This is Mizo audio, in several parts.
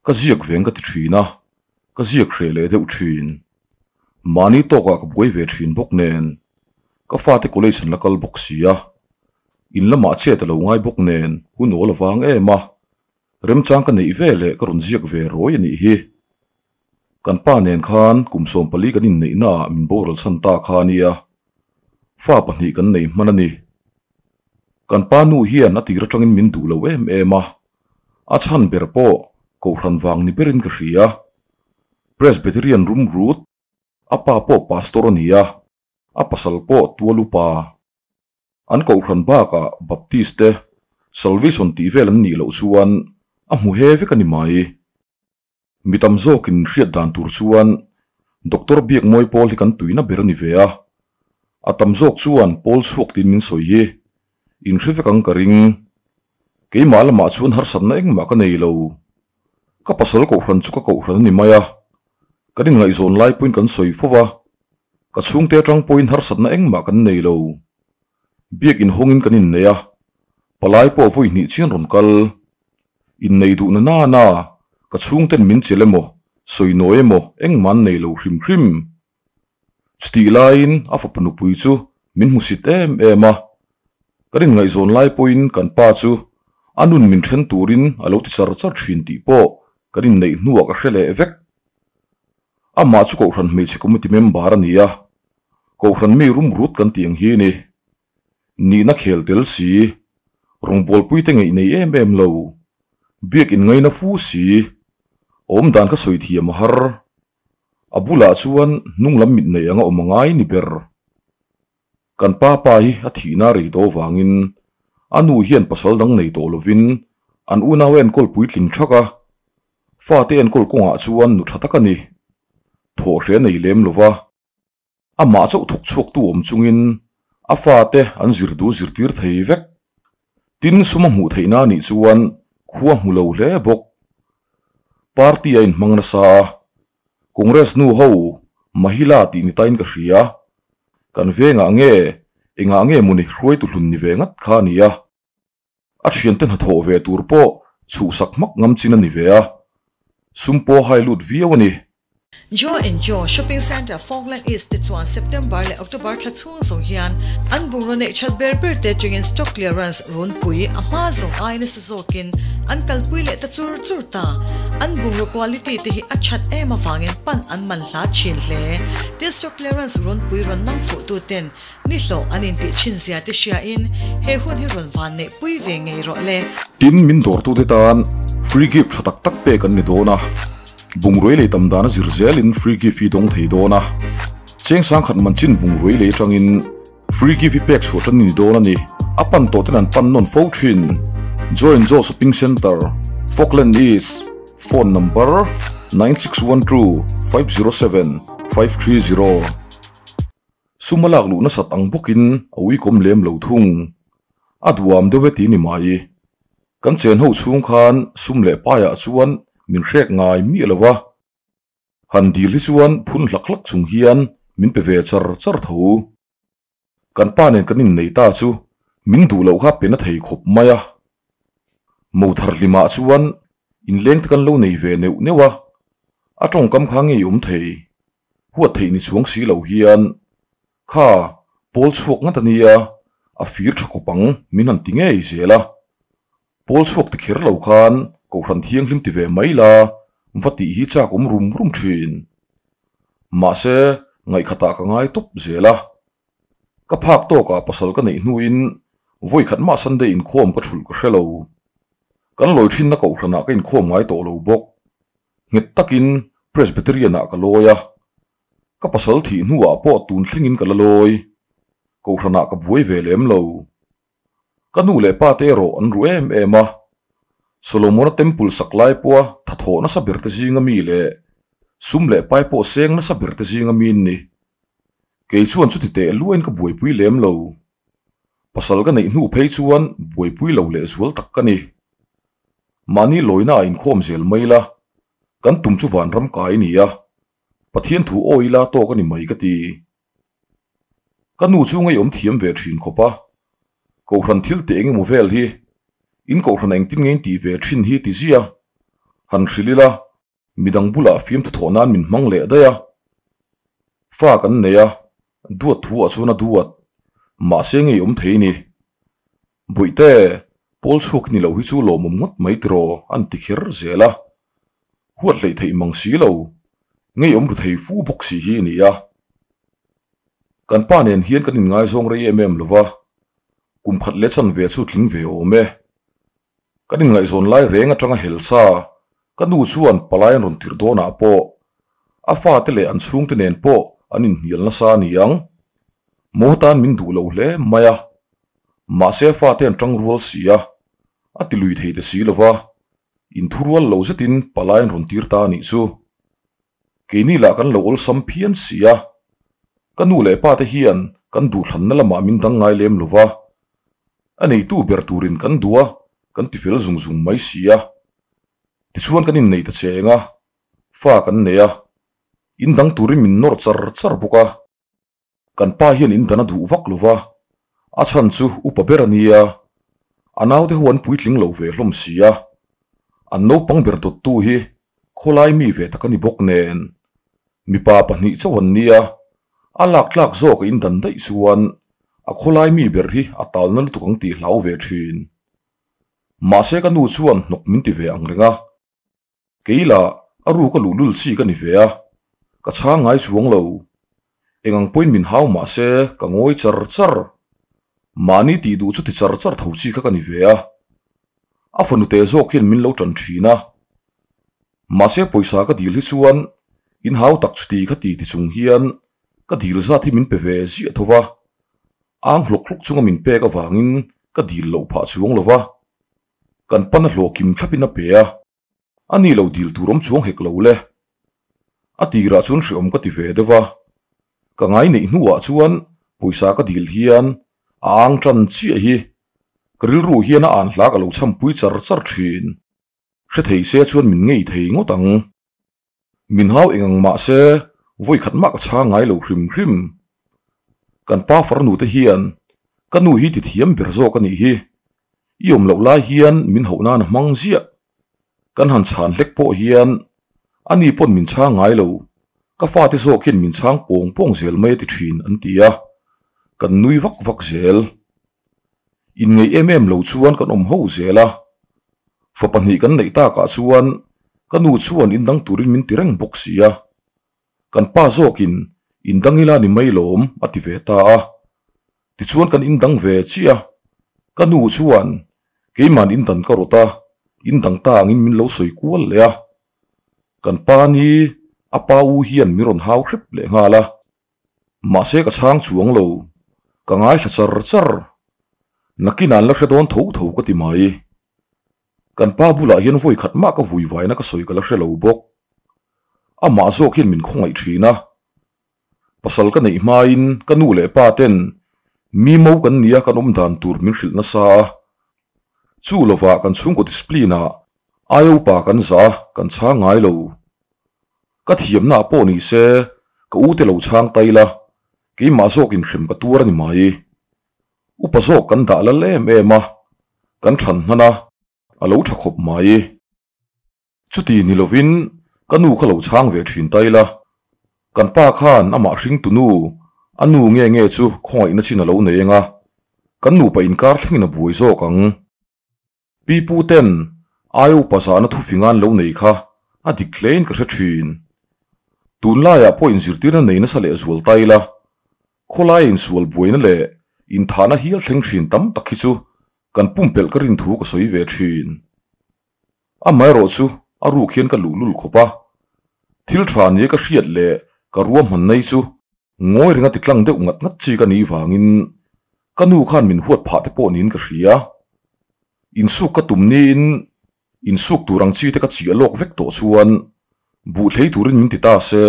Ka ziak veng ka ti thin a, ka ziak hreh leh deuh thin. Mahni tawkah ka buai ve thin bawk nen, ka fate college an la kal bawk si a, in lamah chet a lo ngai bawk nen hun awl avang em a, remchang ka neih ve leh ka rawn ziak ve rawi a nih hi. Kan pa nen khan kum 14 kan inneihnaah min boral chhan ta kha a nia, fa pahnih kan nei hman a ni. Kan pa nu hian a tir atangin min duh lo em em a, a chhan ber pawh Kohhran vang ni berin ka hria. Presbyterian rum rut, a pa pawh pastor a ni a, a pasal pawh tual upa. An Kohhran bakah Baptist te Salvation tih vel an nih loh chuan a hmu he vek a ni mai. Mi tam zawkin hriat dan tur chuan Doctor Biakmawi pawl hi kan tuina ber a ni ve a, a tam zawk chuan pawl chhuak tiin min sawi hi inhre vek ang ka ring. Keimah lamah chuan harsatna engmah ka nei lo. Ka pasal kohhran chu ka kohhran a ni mai a, kan inngaihzawn lai pawhin kan sawi fo va, ka chhungte atang pawhin harsatna engmah kan nei lo. Biak inhawngin kan innei a, palai pawh vawi hnih chian rawn kal. Innei duh na nana, ka chhungten min chelh emaw, sawi nawi emaw engmah an nei lo hrim hrim. Chutih laiin a fapa nupui chu min hmusit em em a, kan inngaihzawn lai pawhin kan pa chu a nun min then turin a lo ti char char thin tih pawh kan inneih hnuah ka hre leh vek. Amah chu Kohhran Hmeichhe Committee member a ni a, Kohhran mi rum rut kan tih ang hi a ni. Nihna khel tel si, rawngbawlpuite ngeih nei em em lo, biak inngaina fu si, awmdan kha sawi thiam a har. A bulah chuan hnung lam mit nei anga awm a ngai ni ber. Kan pa pa hi a thihna rei tawh avangin a nu hian pasal dang nei tawh lovin an unau a enkawl puitling thak a, fate enkawl kawngah chuan nu tha tak a ni. Thawhhre a nei lem lova. Amah chauh thawk chhuaktu awm chungin a fate an zir duh zirtir thei vek. Tin, sum a hmuh theihna anih chuan khua hmu lo hle bawk. Party a inhmang nasa a, Congress nu ho Mahila tih ni tain ka hria. Kan vengah nge, engah nge mawni hruaitu hlun ni ve ngat kha a ni a. A thiante hnathawh ve tur pawh chhuhsak hmak ngam chin a ni ve a, sum pawh a hai lut viau a ni. Joe and Joe Shopping Centre Falkland East te chuan September leh October thla chhung zawng hian an bungraw neih that ber ber te atangin stock clearance runpui a hma zawng ai nasa zawkin an kalpui leh ta chur chur ta. An bungraw quality te hi a that em avangin pan an man hla thin hle. Tin stock clearance runpui rawn nang fuh tu ten Ni hlawh an intih thin zia te hriain he hun hi rawn van neih pui ve ngei rawh le. Tin, min dawrtute tan free gift tha tak tak pek an ni dawn a, bungrui lei tam dana zir zelin free gift hi dawng thei dawn a, cheng sangkhat man chin bungrui lei atangin free gift hi pek chhuah tan a ni dawn a ni. A pan tawh ten an pan nawn fo thin. Joy and Joe Shopping Centre, Falkland East, phone number, 9612 507 530. Sum a lak luh nasat ang bawkin a uikawm lem lo thung. A duam deuh e ti ni mai. Kan chen ho chhung khan sum leh paiah chuan min hrek ngai miah lo va. Han dil hi chuan phun hlak hlak chung hian min pe ve char char tho. Kan pa nen kan innei ta chu min duh loh kha pe na thei khawp mai a. Mothar hlimah chuan inleng te kan lo nei ve neuh neuh a, a tawngkam kha ngei awm thei. Huat theih ni chuang si lo hian, Kha, pawl chhuak ngat a nia, a fir tha khawp ang min han ti ngei zel a. Pawl chhuak ti kher lo khan Kohhran Thianghlim ti ve mai la, va tih hi chak awm rum rum thin. Mahse, ngaihkhatah ka ngai tawp zel a. Ka phak tawkah pasal ka neih hnuin vawikhat mah Sunday inkhawm ka thulh ka hre lo. Kan lawi thinna Kohhranah ka inkhawm ngai tawh lo bawk. Nghet takin Presbyterian-ah ka lawi a, ka pasal thih hnuah pawh tun thlengin ka la lawi. Kohhranah ka buai ve lem lo. Ka nu leh pa te erawh an ru em em a, Solomona Temple sak lai pawha thathawh nasa ber te zinga mi leh sum leh pai pawh seng nasa ber te zinga mi an ni. Kei chuan chuti teh luain ka buaipui lem lo. Pasal ka neih hnu phei chuan buaipui lo leh zual tak ka ni. Mahni lawina a inkhawm zel mai la, kan tum chu vanram kai a ni a, Pathian thu awi ila tawk a ni mai ka ti. Ka nu chu ngeiawm thiam ve thin khawp a, Kohhran thil teh eng emaw vel hi, in Kohhran engtin nge in tih ve thin hi ti zia. Han hrilh ila, midang bulah fiamthu thawh nan min hmang leh daih a. Fa kan nei a, duat thu ah chuan a duat. Mahse ngei awm thei ni. Bawihte, pawl chhuak ni lo hi chu lawmawm ngawt mai tiraw an ti kher zel a. Huat hleih theih mang si lo, ngei awm ru thei fu bawk si hi a ni a. Kan pa nen hian kan inngaizawng rei em em lo va, kum khat leh chanve chu tling ve awm e. Kan inngaihzawn lai reng atanga hel sa, ka nu chuan palai an rawn tirh dawnah pawh a fate leh an chhungte nen pawh an inhnial nasa a ni ang. Mo tan min duh lo hle mai a, mahse a fate an tang rual si a, a ti lui thei ta si lo va, inthurual lo zetin palai an rawn tir ta a nih chu. Keini lah kan lo awlsam phian si a, ka nu leh pa te hian kan duhthlanna lamah min dang ngai lem lo va, a neitu ber turin kan duh a, kan ti fel zung zung mai si a. Tichuan kan innei ta cheng a, fa kan nei a, in dang turin min nawr char char bawk a. Kan pa hian in dan a duh vak lo va, a chhan chu upa ber a nia, a naute ho an puitling lo ve hlawm si a, an naupang ber dawttu hi khawlai mi ve tak a ni bawk nen, mipa pahnih chauh an nia, a lak tlak zawk a in dan daih chuan a khawlai mi ber hi a talna lutuk ang tih hlau ve thin. Mahse ka nu chuan hnawk min ti ve ang reng a. Kei lah a ruk a luhlul chi ka ni ve a, ka chhang ngai chuang lo. Eng ang pawhin min hau mah se ka ngawi char char. Mahni tih duh chu ti char char tho chi kha ka ni ve a. A fanu te zawk hian min lo tan thin a. Mahse pawisa ka dil hi chuan in hau tak chuti kha ti ti chung hian ka dil zat hi min pe ve ziah tho va. Ang hlawk hlawk chunga min pek avangin ka dil loh phah chuang lo va. Kan pan a hlawhkim thlapin a pe a, a ni lo dil tur awm chuang hek lo le. A tirah chuan hrehawm ka ti ve deuh a, ka ngai neih hnuah chuan pawisa ka dil hian a ang tan chiah hi ka rilru hian a an hla ka lo chhampui char char thin. Hre thei se chuan min ngei thei ngawt ang. Min hau eng ang mah se vawi khat mah ka chhang ngai lo hrim hrim. Kan pa farnu te hian ka nu hi ti thiam ber zawk a nih hi. I awm loh lai hian min hauh nan a hmang ziah. Kan han chhan hlek pawh hian ani pawn min chhang ngai lo, ka fate zawk hian min chhang pawng pawng zel mai a ti thin an ti a, kan nui vak vak zel. Inngeih em em lo chuan kan awm ho zel a, fa pahnih kan neih takah chuan ka nu chuan in dang turin min ti reng bawk si a, kan pa zawkin in dang ila ni mai lawm a ti ve ta a, tichuan kan in dang ve chiah a, ka nu chuan keiman in dan ka rawt a, in dang ta angin min lo sawi kual leh a, kan pa ni a pa u hian min rawn hau hrep leh nghal a. Mahse ka chhang chuang lo, ka ngaithla char char. Nakin an la hre dawn tho tho ka ti mai. Kan pa bulah hian vawi khat mah ka vui vaina ka sawi ka la hre lo bawk. Amah zawk hian min khawngaih thin a. Pasal ka neih hmain ka nu leh pa ten mi mo kan nia kan awm dan tur min hrilh nasa a. Chu lovah kan chhungkaw discipline ah aia upa kan zah a, kan chhang ngai lo. Ka thiamna ah pawh ni se ka u te lo chhang ta ila, keimah zawkin hrem ka tuar a ni mai. Upa zawk kan dah lal em em a, kan than hman a, a lo tha khawp mai. Chuti ni lovin ka nu kha lo chhang ve thin ta ila, kan pa khan amah hring tunu a nu nge nge chu khawngaihna chin a lo nei eng a, kan nupa inkar thlengin a buai zawk ang. Pi pu ten aia upa zahna thufing an lo nei kha a dik hlein ka hre thin. Tunlaiah pawh inzirtirna nei nasa leh zual ta ila, khawlaia insual buaina leh inthahna hial thleng thin tam tak hi chu kan pumpelh ka rin thu ka sawi ve thin. Amaherawh chu a ruk hian ka luhlul khawp a, thil tha nia ka hriat leh ka ruahmanna hi chu Ngawi ringa ti tlang deuh ngat ngat chi ka nih vangin ka nu khan min huat phah te pawh niin ka hria. Insuk ka tum niin insuk tur ang chi te ka chiah lawk vek tawh chuan buh thlei turin min ti ta se,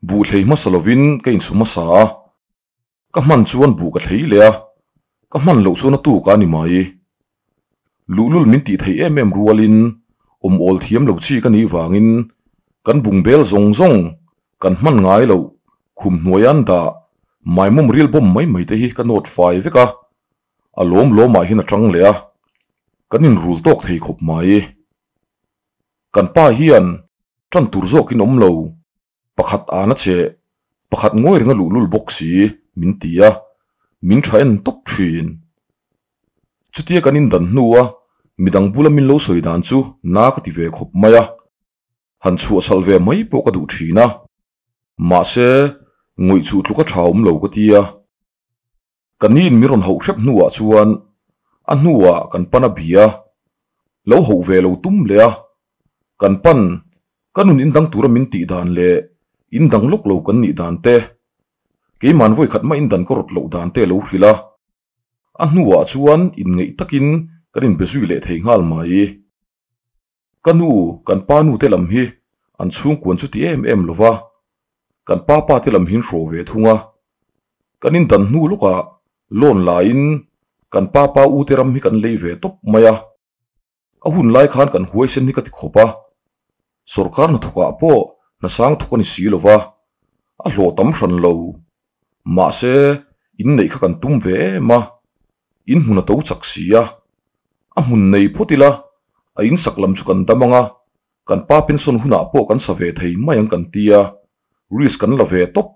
buh thlei hmasa lovin ka insu hmasa a, ka hman chuan buh ka thlei leh a, ka hman loh chuan a tuk a ni mai. Luhlul min tih theih em em rualin awm awl thiam lo chi ka nih vangin kan bung bel zawng zawng kan hman ngai loh khum hnuai an dah maimawm ril bawm mai mai te hi ka nawt fai vek a, a lawm lawmah hian a tang leh a, kan inrul tawk thei khawp mai. Kan pa hian ṭan tur zawkin awm lo, pakhat an a che, pakhat ngawi reng a luhlul bawk si, min ti a, min ṭha en tawp ṭhin. Chutia kan indan hnua midang bula min lo sawi dan chu na ka ti ve khawp mai a, han chhuahchhalh ve mai pawh ka duh ṭhin a, mahse ngawih chuh tluk a ṭha awm lo ka ti a. Ka niin min rawn hauh hrep hnuah chuan a hnuah kan pan a bia lo hauh ve lo tum leh a, kan pan ka nun indang tura min tih dan leh indang lawk lo kan nih dan te, keiman vawi khat mah indan ka rawt loh dan te lo hrilh a, a hnuah chuan inngeih takin kan inbe zui leh thei nghal mai. Ka nu, kan pa nu te lam hi an chhungkuan chu ti em em lo va, kan pa pa te lam hi an hrawh ve thung a. Kan indan hnu lawkah loan laiin kan pa pa u te ram hi kan lei ve tawp mai a. A hun lai khan kan huaisen hi ka ti khawp a, sawrkar hnathawkah pawh hna sang thawk a ni si lo va, a hlawh tam hran lo. Mahse, inneih kha kan tum ve em a, in hmun a to chak si a. A hmun nei phawt ila, a insak lam chu kan dam ang a, kan pa pension hunah pawh kan sa ve thei mai ang kan ti a, risk kan la ve tawp.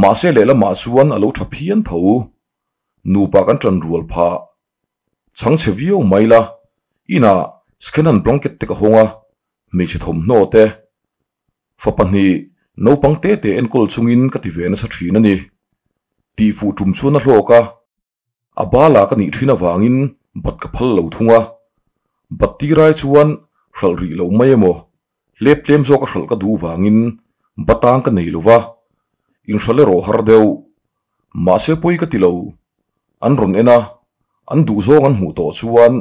Mahse lehlamah chuan a lo tha phian tho. Nupa kan tan rual phah. Chhangchhe viau mai la, inah second-hand blanket te ka hawng a, hmeichhe thawmhnaw te, fa pahnih naupang te te enkawl chungin ka ti ve nasa thin a ni. Tihfuh tum chuan a hlawk a, a bala ka nih thin avangin bat ka phal lo thung a, bat tirai chuan hralh rih lo mai emaw, hlep tlem zawk a hralh ka duh vangin batang ka nei lo va, inhralh erawh har deuh. Mahse pawi ka ti lo, an rawn en a, an duhzawng an hmuh tawh chuan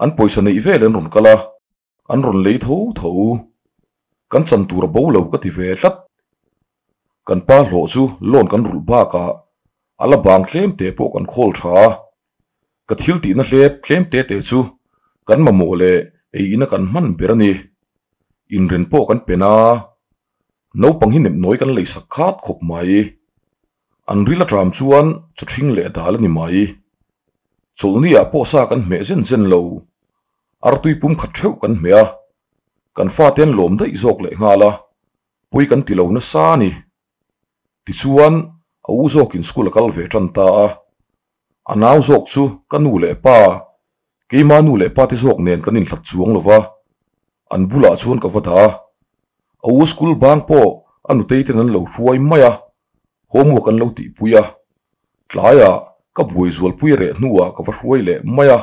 an pawisa neih vel an rawn kal a, An rawn lei tho tho. Kan chan tur a bo lo ka ti ve tlat. Kan pa hlawh chu loan kan rulh bakah a la bang tlem te pawh kan khawl tha a. Ka thil tihna hlep tlem te te chu kan mamawh leh ei ina kan hman ber a ni. Inren pawh kan pen a, naupang hi nepnawi kan lei sak khat khawp mai. An ril aṭam chuan chaw ṭhing leh dal a ni mai. Chawlhni ah pawh sa kan hmeh zen zen lo. Artui pum khat theuh kan hmeh a, kan fate an lawm daih zawk leh nghal a, pawi kan ti lo nasa a ni. Tichuan, a u zawkin school a kal ve tan ta a. A nau zawk chu ka nu leh pa, keima nu leh pa te zawk nen kan inhlat chuang lo va, an bulah chuan ka va dah a. A u school bang pawh a nutei ten an lo hruai mai a, homework an lo tihpui a, tlaiah ka buai zualpui reh hnuah ka va hruai leh mai a.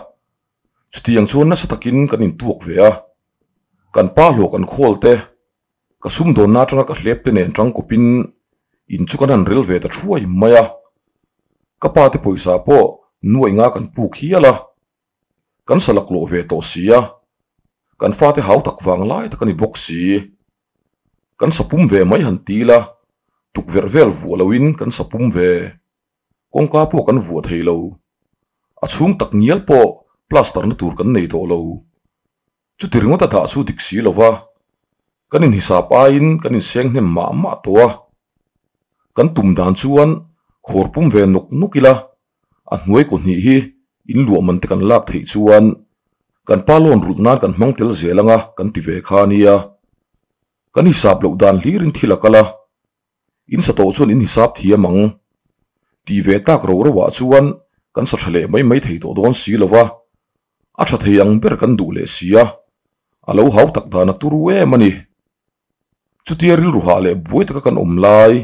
Chutiang chuan nasa takin kan intuak ve a, kan pa hlawh kan khawl te, ka sumdawnna atanga ka hlep te nen tangkawpin in chu kan han rel ve ta thuai mai a, ka pa te pawisa pawh nuaih nga kan puk hial a, kan sa laklawh ve tawh si a, kan fate hau tak vang lai tak a ni bawk si. Kan sa pum ve mai han ti ila, tukverh vel vuah loin kan sa pum ve. Kawngka pawh kan vuah thei lo. A chhung tak ngial pawh plaster na tur kan nei tawh lo. Chuti ringawt a dah chu dik si lo va, kan inhisap aiin kan inseng hnem mah mah tawh a. Kan tum dan chuan khawr pum ve nawk nawk ila, a hnuai kaw hnih hi in luah man te kan lak theih chuan kan pa loan rulh nan kan hmang tel zel anga kan ti ve kha nia. Kan hisap loh dan hlirin thil a kal a. In sa tawh chuan in hisap thiam ang. Tih ve tak ro ro ah chuan kan sa tha leh mai mai thei tawh dawn si lo va, a tha thei ang ber kan duh leh si a, a lo hau tak dan a turu em a ni. Chutia rilru hah leh buai taka kan awm lai,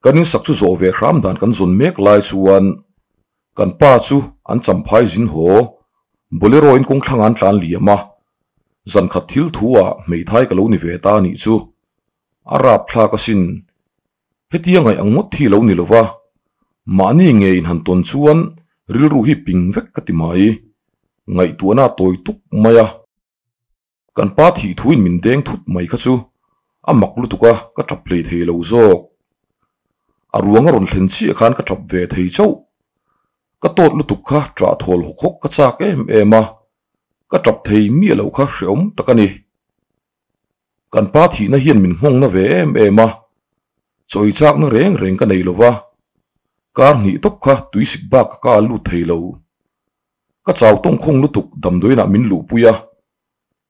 kan insak chu zawh ve hram dan kan zawn mek lai chuan kan pa chu an champhai zin haw, Bolero in kawng thlang an tlan liam a, zan khat thil thu ah hmeithai ka lo ni ve ta a nih chu. A rapthlak asin. Hetia ngaih ang ngawt hi lo ni lova, mahni nge in han tawn chuan rilru hi ping vek ka ti mai. Ngaihtuahna a tawi tuk mai a. Kan pa thih thuin min deng thut mai kha chu a mak lutuk a, ka tap hlei thei lo zawk. A ruang a rawn thlen chiah khan ka tap ve thei chauh. Ka tawt lutuk kha ṭah thawl hawk hawk ka chak em em a, ka tap thei miah loh kha hreawm tak a ni. Kan pa thihna hian min nghawngna ve em em a, chawi chakna reng reng ka nei lo va, kar hnih tawp kha tuisik bak ka kal lut thei lo. Ka chau tawngkhawng lutuk damdawiinah min luhpui a,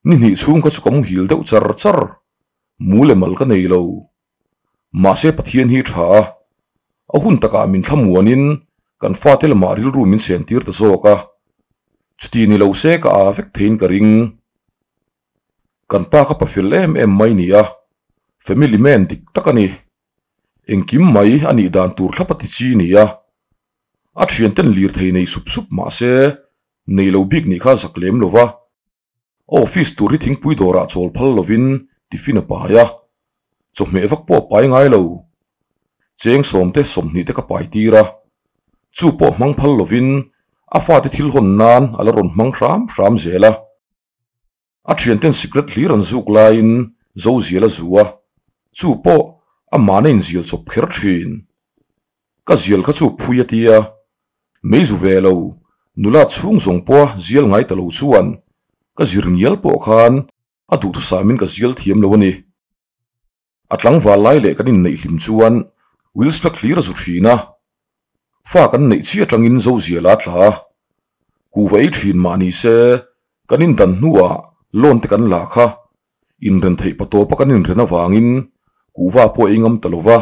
Ni hnih chhung kha chu ka muhil deuh char char, mu leh mal ka nei lo. Mahse Pathian hi tha a, a hun takah min thlamuanin kan fate lamah rilru min sen tir ta zawk a, chuti ni lo se ka aa vek theiin ka ring. Kan pa kha pa fel em em mai ni a, family man dik tak a ni. Engkim mai a nih dan tur thlap a ti chi ni a, a thianten lirthei nei sup sup mahse nei lo bik nih kha zak lem lo va. A office tur hi thingpui dawrah chawl phal lovin tiffin a pai a, chawhmeh vak pawh a pai ngai lo. Cheng sawmte 20 te ka pai tir a, chu pawh hmang phal lovin a fate thil hawn nan a la rawn hmang hram hram zel a. A thianten sikret hlir an zuk laiin zo zial a zu a, chu pawh amahna inzial chawp kher thin. Ka zial kha chu phui a tia, mei zu ve lo, nula chhung zawng pawha zial ngai ta lo chuan ka zir ngial pawh khan a duhthusamin ka zial thiam lo a ni. A tlangval lai leh kan inneih hlim chuan Wills flag hlir a zu thin a, fa kan neih chi atangin zo zial a tla a, kuhva ei thin mah ni se kan indan hnuah loan te kan la kha inren theih patawpa kan inren avangin kuhva pawh ei ngam ta lo va,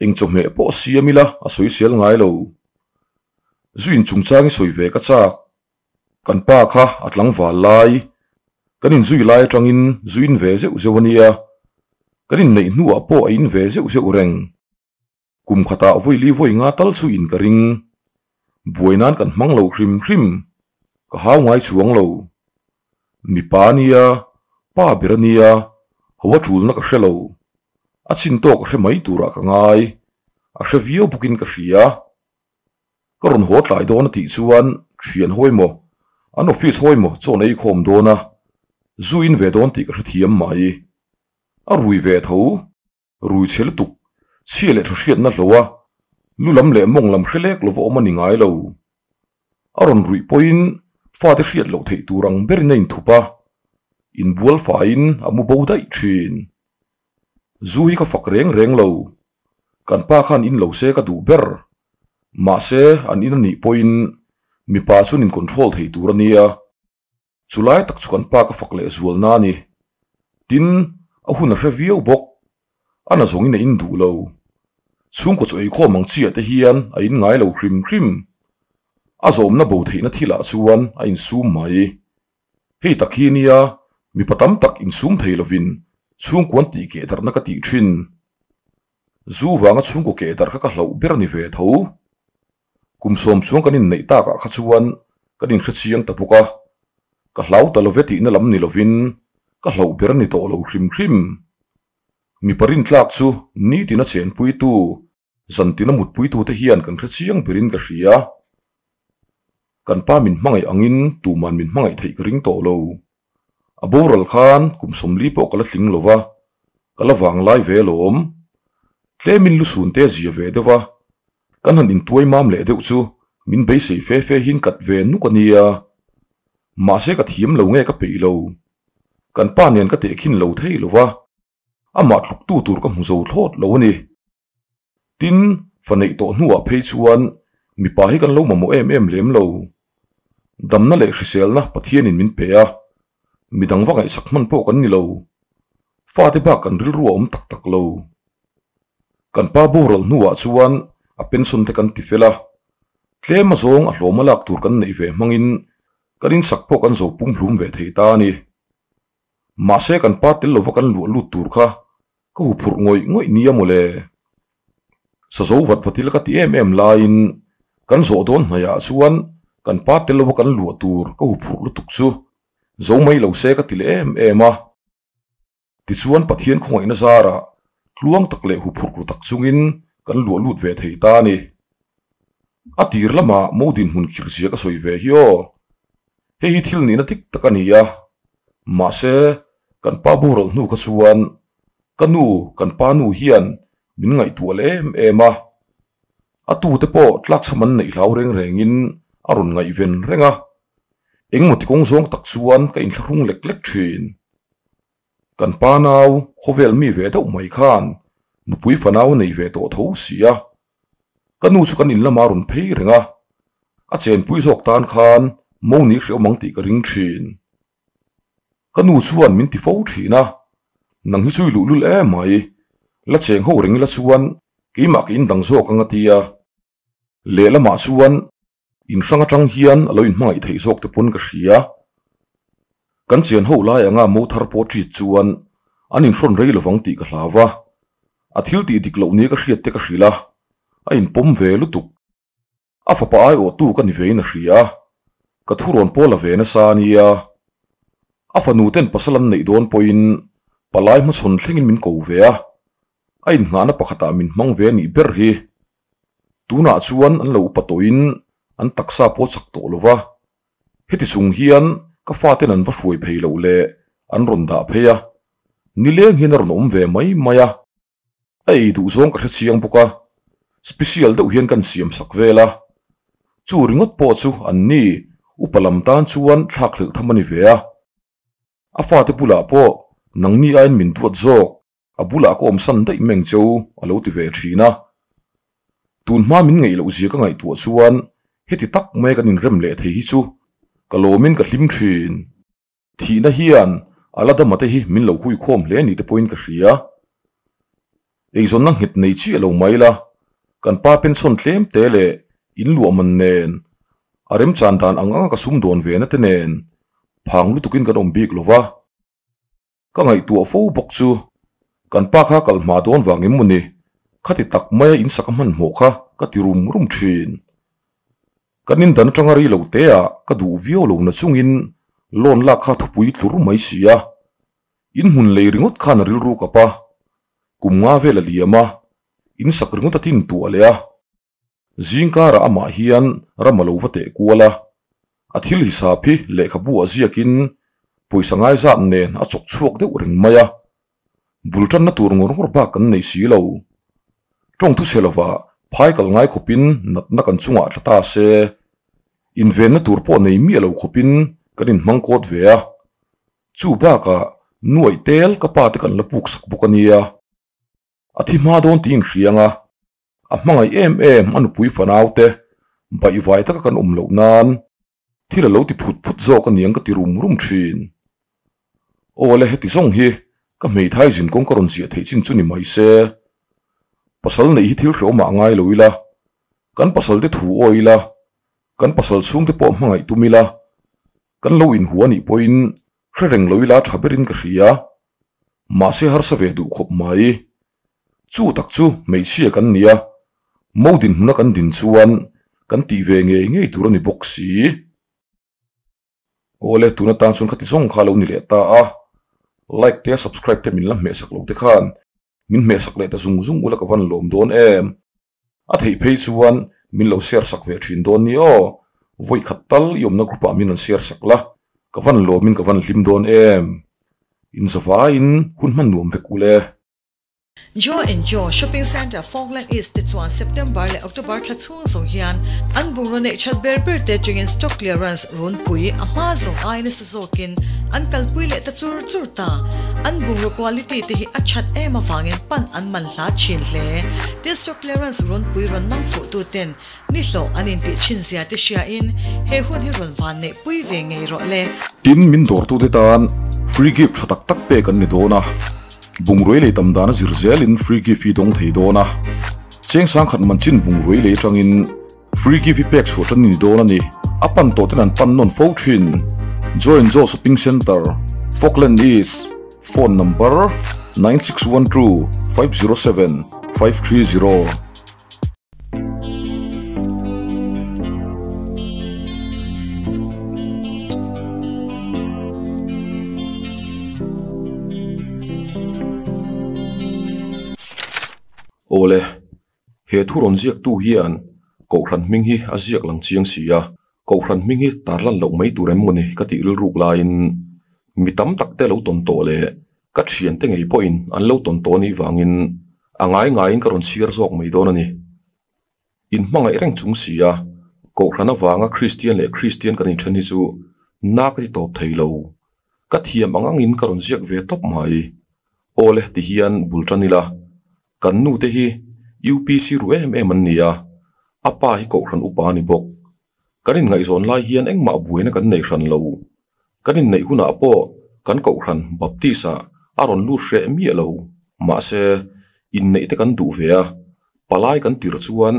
eng chawhmeh pawh siam ila a sawisel ngai lo. Zu inchungchang i sawi ve ka chak. Kan pa kha a tlangval lai, kan inzui lai atangin zu in ve zeuh zeuh a nia, kan inneih hnuah pawh a in ve zeuh zeuh reng. Kum khatah vawi li vawi nga tal chu in ka ring. Buai nan kan hmang lo hrim hrim, ka hau ngai chuang lo. Mipa a nia, pa ber a nia, ho a tulna ka hre lo. A chin tawk a hre mai turah ka ngai, a hre viau bawkin ka hria. Ka rawn haw tlai dawn a tih chuan thian hawi maw, an office hawi maw chawn ei khawm dawn a, zu in ve dawn tih ka hrethiam mai. A rui ve tho, rui chhe lutuk, chhia leh tha hriatna hlo a, lu lam leh mawng lam hre lek lova awm a ni ngai lo. A rawn ruih pawhin fate hriat loh theih tur ang berin a inthup a, inbual faiin a mu bo daih thin. Zu hi ka fak reng reng lo. Kan pa khan in lo se ka duh ber. Mahse, an in a nih pawhin mipa chuan in control thei tur a nia. Chulai tak chu kan pa ka fak leh zual na a ni. Tin, a hun a hre viau bawk. A na zawngin a in duh lo. Chhungkaw chu eikhawm ang chiah te hian a in ngai lo hrim hrim. A zawmna bo theihna thilah chuan a insum mai. Hei tak hi nia mipa tam tak insum thei lovin chhungkuan tih keh darhna ka tih thin. Zu vanga chhungkaw keh darh kha ka hlauh ber a ni ve tho. Kum sawm chuang kan inneih takah kha chuan kan inhre chiang ta bawk a, ka hlau ta love tihna lam ni lovin ka hlauh ber a ni tawh lo hrim hrim. Mipa rintlak chu nitina chenpuitu Zantina mutpuitute hian kan hre chiang berin ka hria. Kan pa min hmangaih angin tuman min hmangaih theih ka ring tawh lo. A boral khan kum 40 pawh ka la tling lo va, ka la vang lai ve alawm. Tlemin lusun te a zia ve deuh a, kan han intuai mam leh deuh chu min beisei fe fe hian kat ve nuk a nia. Mahse ka thiam lo nge ka peih lo. Kan pa nen ka tehkhin lo thei lo va, amah tluktu tur ka hmu zo thlawt lo a ni. Tin, fa neih tawh hnuah phei chuan mipa hi kan lo mamawh em em lem lo. Damna leh hriselna Pathianin min pe a, midang va ngaihsak hman pawh kan ni lo. Fate bak kan rilru a awm tak tak lo. Kan pa boral hnuah chuan a pension te kan ti fel a, tlem azawng a hlawm a lak tur kan neih ve hmangin kan insak pawh kan zo pumhlum ve thei ta a ni. Mahse kan pa tel lova kan luah lut tur kha Ka hu phurh ngawih ngawih nia mawle. Sazo vat vat ila ka ti em em laiin kan zawh dawn hnaihah chuan kan pa tel lova kan luah tur ka hu phurh lutuk chu zo mai lo se ka ti leh em em a. Tichuan Pathian khawngaihna zarah tluang tak leh hu phurh ru tak chungin kan luah lut ve thei ta a ni. A tir lamah mo dinhmun khirh zia ka sawi ve hi aw. Hei hi thil nihna dik tak a ni a, mahse kan pa boral hnu kha chuan ka nu kan pa nu hian min ngaihtuah leh em em a, a tute pawh tlakchham an neih hlau reng rengin a rawn ngaihven reng a, engemaw ti kawng zawng tak chuan ka inthlahrung lek lek thin. Kan pa nau khawvel mi ve deuh mai khan nupui fanau nei ve tawh tho si a, Ka nu chu kan in lamah a rawn phei reng a, a chenpui zawk tan khan mo ni hreh awm ang tih ka ring thin. Ka nu chuan min ti fo thin a, Nang hi chu i luhlul em mai, la cheng ho reng ila chuan keimah ka indang zawk ang a ti a. Lehlamah chuan in hrang atang hian a lo inhmangaih theih zawk te pawn ka hria. Kan chen ho lai anga mo thar pawh ṭit chuan an inhrawn rei lovang tih ka hlau va, a thil tih dik loh nia ka hriat te ka hrilh a, a inpawm ve lutuk. A fapa aiawhtu ka ni vein a hria a, ka thurawn pawh la ve nasa a nia. A fanu ten pasal an neih dawn pawhin palai hmachhawn thlengin min ko ve a, a innghahna pakhatah min hmang ve a nih ber hi. Tunah chuan an lo upa tawhin an taksa pawh chak tawh lo va, heti chung hian ka faten an va hruai phei loh leh an rawn dah phei a, nileng hian a rawn awm ve mai mai a. A ei duh zawng ka hre chiang bawk a, special deuh hian kan siam sak vel a. Chu ringawt pawh chu an ni upa lam tan chuan thlak hlelh tham a ni ve a. A fate bulah pawh nangni aiin min duat zawk, a bulah ka awmsan daih meng cheu a lo ti ve thin a. Tun hma min ngeih loh zia ka ngaihtuah chuan heti tak mai kan inrem leh thei hi chu ka lawmin ka hlim thin. Thihna hian a la dama te hi min lo hui khawm hle ni te pawhin ka hria. Eizawnna nghet nei chiah lo mai la, kan pa pension tlem te leh in luah man nen, a remchan dan ang anga ka sum dawn ve na te nen phang lutukin kan awm bik lo va. Ka ngaihtuah fo bawk chu kan pa kha kal hma dawn vang em mawni, khati tak maia in sak a hmanhmawh kha ka ti rum rum thin. Kan indan atanga rei lo te ah ka duh viau lo na chungin loan lak kha thupui tlur mai si a, in hmun lei ringawt khan a rilru kap a, kum nga vel a liam a, in sak ringawt a tin tuah leh a. Zingkarah amah hian ram a lo va teh kual a, a thil hisap hi lehkhabu ah ziakin pawisa ngaizat nen a chawk chhuak deuh reng mai a, bul tanna tur ngawr ngawr bak kan nei si lo. Tawng thu chhe lovah phai kal ngai khawpin natna kan chungah tla ta se, invenna tur pawh nei miah lo khawpin kan inhmang kawt ve a, chu bakah nuaih tel ka pa te kan la puk sak bawk a nia. A thi hma dawn tih inhriang a, a hmangaih em em a nupui fanau te baihvai taka kan awm loh nan thil a lo ti phut phut zawk a niang ka ti rum rum thin. Aw le heti zawng hi ka hmeithai zin kawng ka rawn ziah theih chin chu ni mai se. Pasal neih hi thil hrehawm ah ngai lo ila, kan pasal te thu awi ila, kan pasal chhung te pawh hmangaih tum ila, kan lo inhua nih pawhin hre reng lo ila tha berin ka hria. Mahse harsa ve duh khawp mai. Chu tak chu hmeichhia kan nia, mo dinhmuna kan din chuan kan tih ve ngei ngei tur a ni bawk si. Awle tuna tan chuan khati zawng kha lo ni leh ta a, like te subscribe te min la hmehsak lo te khan min hmehsak leh ta zung zung ula ka van lawm dawn em. A theih phei chuan min lo share sak ve thin dawn ni aw, vawi khat tal i awmna group ah min rawn share sak la, ka van lawmin ka van hlim dawn em. Inzavaiin hun hman nuam vek ule. Joe and Joe Shopping Centre Falkland East te chuan September leh October thla chhung zawng hian an bungraw neih that ber ber te atangin stock clearance runpui a hma zawng ai nasa zawkin an kalpui leh ta chur chur ta. An bungraw quality te hi a that em avangin pan an man hla thin hle. Tin stock clearance runpui rawn nang fuh tu ten ni hlawh an intih thin zia te hriain he hun hi rawn van neih pui ve ngei rawh le. Tin min dawrtute tan free gift tha tak tak pek an ni dawn a. Bungrui lei tam dana zir zelin free gift hi dawng thei dawn a, cheng sangkhat man chin bungrui lei atangin free gift hi pek chhuah tan a ni dawn a ni. A pan tawh ten an pan nawn fo thin. Joy and Joe Shopping Centre, Falkland East, Phone number, 9612 507 530. Awle, he thu rawn ziaktu hian Kohhran hming hi a ziak lang chiang si a, Kohhran hming hi tarlan loh mai tur em mawni ka tih rilruk laiin mi tam tak te lo tawn tawh leh Ka thiante ngei pawhin an lo tawn tawh anih vangin a ngai ngaiin ka rawn chhiar zawk mai dawn a ni. In hmangaih reng chung si a, Kohhran avanga Kristian leh Kristian kan inthen hi chu na ka ti tawp thei lo. Ka thiam ang angin ka rawn ziak ve tawp mai. Awle ti hian bul tan ila, kan nu te hi UPC ru em em an ni a, a pa hi Kohhran upa a ni bawk. Kan inngaihzawn lai hian engmah buaina kan nei hran lo. Kan inneih hunah pawh kan kohhran Baptist ah a rawn lut hreh miah lo. Mahse, inneih te kan duh ve a, palai kan tir chuan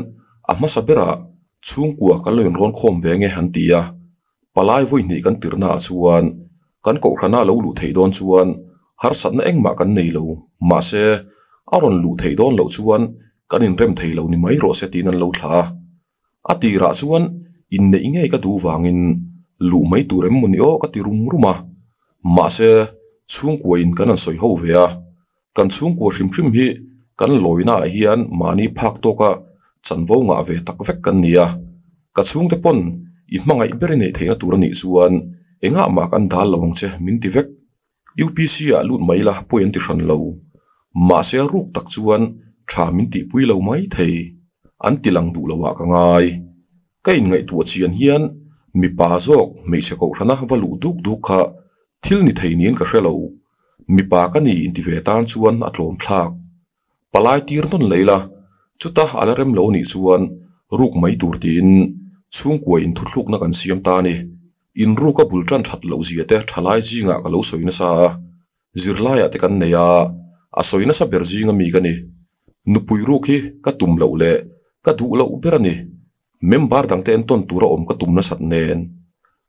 a hmasa berah chhungkua kan lo inrawn khawm ve nge an ti a. Palai vawi hnih kan tirhnaah chuan kan kohhrana lo luh theih dawn chuan harsatna engmah kan nei lo, mahse a rawn luh theih dawn loh chuan kan inrem thei lo ni mai rawh se tiin an lo thlah a. A tirah chuan inneih ngei ka duh vangin luh mai tur em maw ni aw ka ti rum rum a, mahse chhungkuain kan han sawi ho ve a, Kan chhungkua hrim hrim hi kan lawinaah hian mahni phak tawka chanvo ngah ve tak vek kan ni a. Ka chhungte pawn i hmangaih ber i neih theihna tur a nih chuan engah mah kan dal lo ang che min ti vek. UPC ah lut mai la pawi an ti hran lo. Mahse a ruk tak chuan tha min tihpui lo mai thei. An ti lang duh lo ah ka ngai. Ka inngaihtuah chian hian mipa zawk hmeichhe kohhrana va luh duk duk kha thil ni thei niin ka hre lo. Mipa ka ni inti ve tan chuan a tlawm thlak. Palai tir nawn lei la, chuta a la rem lo nih chuan ruk mai tur tiin chhungkua in thuthlukna kan siam ta a ni. Inruka bul tan that loh zia te thalai zingah ka lo sawi nasa a, zirlaiah te kan nei a, a sawi nasa ber zinga mi ka ni. Nupui ruk hi ka tum loh leh ka duh loh ber a ni. Member dangte entawn tura awm ka tum nasat nen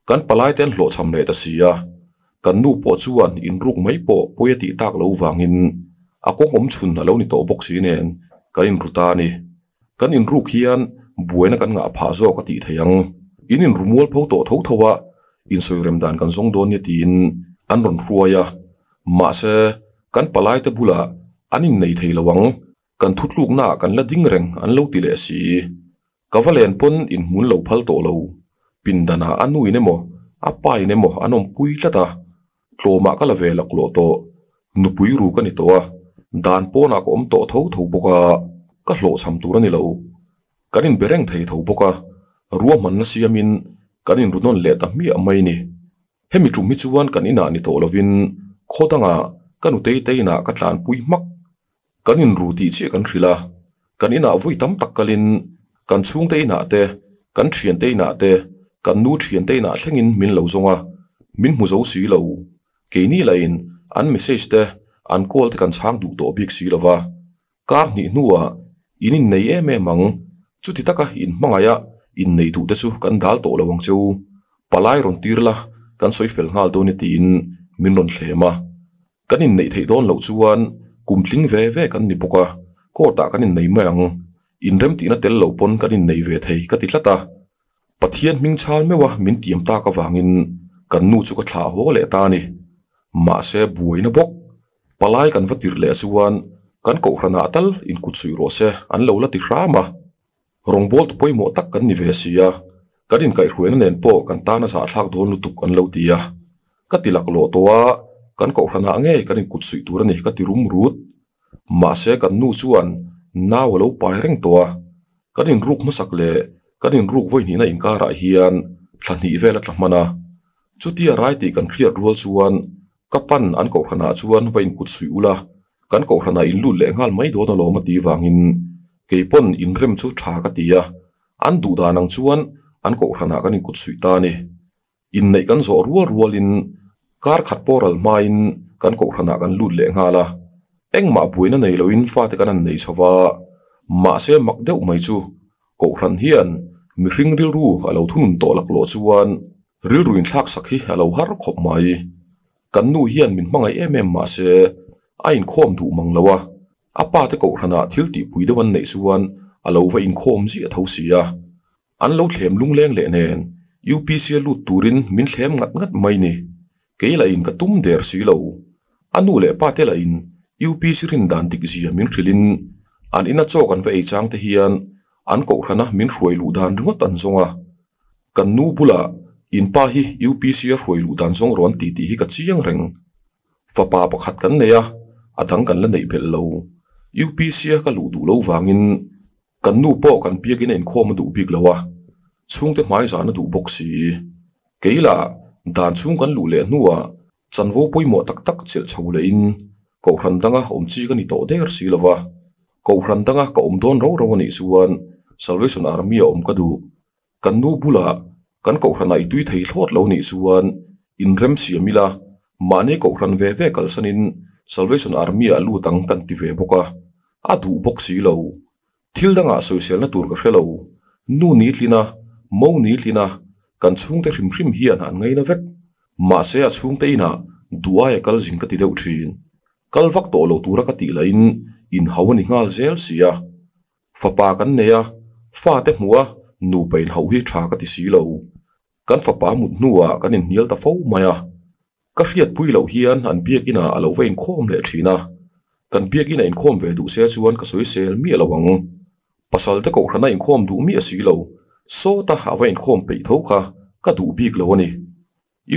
kan palai te an hlawhchham leh ta si a, kan nu pawh chuan inruk mai pawh pawi a tih tak lo vangin a kawng awm chhun a lo ni tawh bawk si nen kan inru ta a ni. Kan inruk hian buaina kan ngah phah zawk a tih theih ang. In inru mual pho tawh tho tho a, insawirem dan kan zawng dawn nia tiin an rawn hruai a, mahse kan palai te bulah an innei thei lo ang. Kan thutluknaah kan la ding reng an lo ti leh si. Ka va len pawn inhmun lo phal tawh lo. Pindanah a nuin emaw a pain emaw an awmpui tlat a, tlawmah ka la ve laklawh tawh. Nupui ru ka ni tawh a, dan pawnah ka awm tawh tho tho bawk a, ka hlawhchham tur a ni lo. Kan inbe reng thei tho bawk a, ruahmanna siamin kan inru nawn leh ta hmiah mai ni. Hemi tum hi chuan kan inah ni tawh lovin khaw dangah ka nutei te inah ka tlanpui hmak. Kan inru tih chiah kan hrilh a, kan inah vui tam tak kalin kan chhungte inah te, kan thiante inah te, kan nu thiante inah thlengin min lo zawng a, min hmu zo si lo. Keini lahin an message te, an call te kan chhang duh tawh bik si lo va. Kar hnih hnuah in innei em em ang, chuti taka inhmangaih a innei duh te chu kan dal tawh lo ang che u. Palai rawn tir la, kan sawi fel nghal dawn e tiin min rawn thlem a. Kan inneih theih dawn loh chuan kum tling ve ve kan ni bawk a, court ah kan innei mai ang. Inrem tihna tel lo pawn kan innei ve thei ka ti tlat a. Pathian hming chhal meuh a min tiam tak avangin kan nu chu ka thlah haw leh ta a ni. Mahse buaina bawk. Palai kan va tirh leh chuan kan kohhranah tal inkut suih rawh se an lo la ti hram a. Rawngbawltu pawimawh tak kan ni ve si a, kan inkaihhruaina nen pawh kan tan a zahthlak dawn lutuk an lo ti a. Ka ti laklawh tawh a, kan kohhranah ngei kan inkut suih tur a ni ka ti rum rut. Mahse kan nu chuan nau a lo pai reng tawh a, kan inruk hmasak leh kan inruk vawi hnihna inkarah hian thla hnih vel a tla hman a. Chutia rai tih kan hriat rual chuan ka pan an kohhranah chuan va inkut suih ula, Kan kohhranah in lut leh nghal mai dawn alawm a tih vangin keipawn inrem chu tha ka ti a, an duh dan ang chuan an kohhranah kan inkut suih ta a ni. Inneih kan zawh rual rualin kar khat pawh ral hmain kan kohhranah kan lut leh nghal a, engmah buaina nei loin fate kan han nei chho va, mahse mak deuh mai chu kohhran hian mihring rilru a lo thunun tawh laklawh chuan rilru inthlaksak hi a lo har khawp mai. Kan nu hian min hmangaih em em mah se a inkhawm duh mang lo a, a pa te kohhranah thil tihpui deuh an neih chuan a lo va inkhawm ziah tho si a. An lo thlem lungleng leh nen UPC a lut turin min thlem ngat ngat mai ni. Kei lahin ka tum der si lo. A nu leh pa te lahin UPC rin dan dik zia min hrilhin an ina chaw kan va ei chang te hian an kohhrana min hruai luh dan ringawt an zawng a. Kan nu bulah in pa hi UPC a hruai luh dan zawng rawn ti tih hi ka chiang reng. Fapa pakhat kan nei a, a dang kan la neih belh lo. UPC a ka luh duh lo vangin kan nu pawh kan biakin a inkhawm a duh bik lo a, chhungte hmai zan a duh bawk si. Kei lah dan chhung kan luh leh hnuah chanvo pawimawh tak tak chelh chho lehin Kohhran danga awm chi ka ni tawh der si lo va, Kohhran danga ka awm dawn ro ro a nih chuan Salvation Army a awm ka duh. Kan nu bulah kan kohhranah i tui thei thlawt lo nih chuan inrem siam ila, Mahni kohhran ve ve kalsanin Salvation Army-ah lut ang kan ti ve bawk a, a duh bawk si lo. Thil dangah sawiselna tur ka hre lo. Nu ni tlina, mo ni tlina, kan chhungte hrim hrim hian an ngaina vek. Mahse a chhungte inah duh aia kal zin ka ti deuh thin. Kal vak tawh lo tura ka tih lahin inhau a ni nghal zel si a. Fapa kan nei a, fate hmuh a nupa inhauh hi tha ka ti si lo. Kan fapa mut hnuah kan inhnial ta fo mai a. Ka hriatpui loh hian an biakinah a lo va inkhawm leh thin a. Kan biakinah inkhawm ve duh se chuan ka sawisel miah lo ang. Pasal te kohhrana inkhawm duh miah si lo, sawta a va inkhawm peih tho kha ka duh bik lo a ni.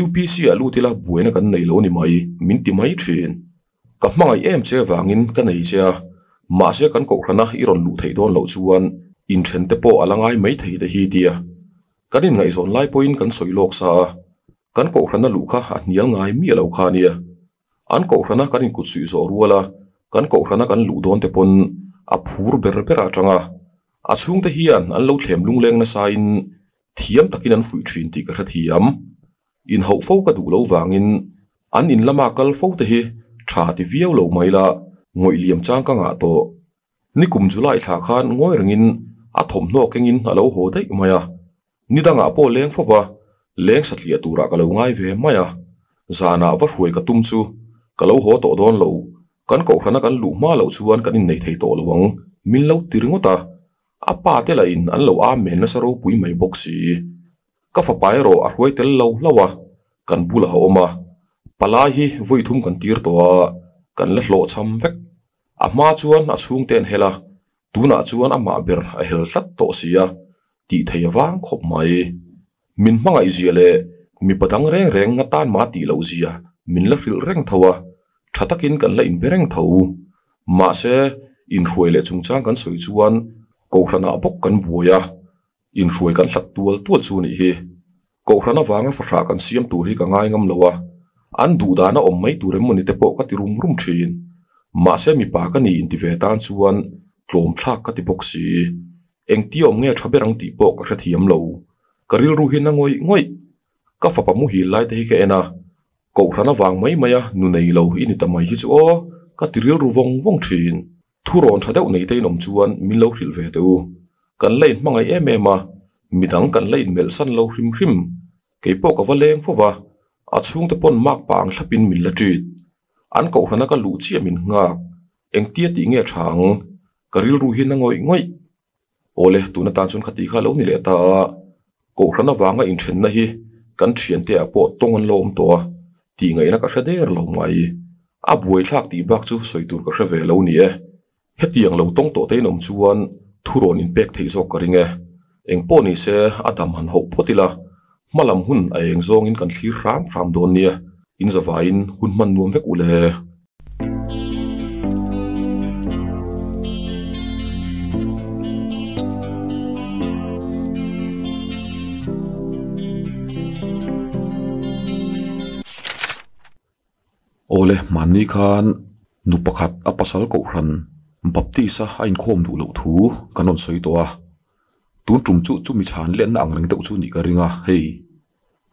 UPC ah lut ila buaina kan nei lo ni mai, min ti mai thin. Ka hmangaih em che vangin ka nei che a, mahse kan kohhrana i rawn luh theih dawn loh chuan inthen te pawh a la ngai mai thei te hi tia. Kan inngaihzawn lai pawhin kan sawi lawk sa a, kan kohhrana luh kha a hnial ngai miah lo kha nia. An kohhrana kan inkut suih zawh rual a, kan kohhrana kan luh dawn te pawn a phur ber ber a tang a. A chhungte hian an lo thlem lungleng nasain thiam takin an fuih thin tih ka hrethiam. Inhauh fo ka duh lo vangin an in lama kal fo te hi tha ti viau lo mai la, ngawih liam chang ka ngah tawh. Nikum July thla khan ngawi rengin a thawmhnaw kengin a lo haw daih mai a. Ni dangah pawh leng fo va, leng satliah turah ka lo ngai ve mai a. Zanah va hruai ka tum chu ka lo haw tawh dawn lo, kan kohhrana kan luh hma loh chuan kan innei thei tawh lo ang, min lo ti ringawt a. A pa te lahin an lo amen nasa ropui mai bawk si. Ka fapa erawh a hruai tel lo hlauh a, kan bulah a awm a. Palai hi vawi thum kan tir tawh a, kan la hlawhchham vek. A hma chuan a chhungte an hel a, tunah chuan amah ber a hel tlat tawh si a, tih thei avang khawp mai. Min hmangaih zia leh mipa dang reng reng nga tan mah tih loh zia min la hrilh reng tho a, tha takin kan la inbe reng tho. Mahse, inhruai leh chungchang kan sawi chuan Kohhranah bawk kan buai a, inhruai kan hlat tual tual chu nih hi. Kohhran avanga fahrah kan siam tur hi ka ngai ngam lo a, an duh dana awm mai tur em mawni te pawh ka ti rum rum thin. Mahse mipa ka ni inti ve tan chuan tlawm thlak ka ti bawk si. Engtia awm nge tha ber ang tih pawh ka hrethiam lo. Ka rilru hi na ngawih ngawih. Ka fapa muhil lai te hi ka en a, Kohhran avang mai mai a nu nei lo i ni ta mai hi chu aw, ka ti rilru vawng vawng thin. Thurawn tha deuh nei te in awm chuan min lo hrilh ve teh u. Kan la inhmangaih em em a, midang kan la inmelh san lo hrim hrim. Kei pawh ka va leng fo va, a chhungte pawn mak pah ang thlapin min la ṭit. An kohhrana ka luh chiah min nghak. Engtia tih nge tha ang? Ka rilru hi na ngawih ngawih. Awle, tun atan chuan khati kha lo ni leh ta a, Kohhran avanga inthenna hi kan thiante ah pawh tawng an lo awm tawh a, tih ngaihna ka hre der lo mai. A buaithlak tih bak chu sawi tur ka hre ve lo ni e. Hetiang lo tawng tawh te in awm chuan thurawn inpek theih zawk ka ring e. Engpawh ni se a dam han hauh phawt ila, hma lam hun a eng zawngin kan thlir hram hram dawn nia, in zavaiin hun hman nuam vek u le. Awle, hmanni khan nu pakhat a pasal kohhran Baptist-a a inkhawm duh loh thu kan rawn sawi tawh a, tun tum chu chumi chhan lenna ang reng deuh chu nih ka ring a, hei.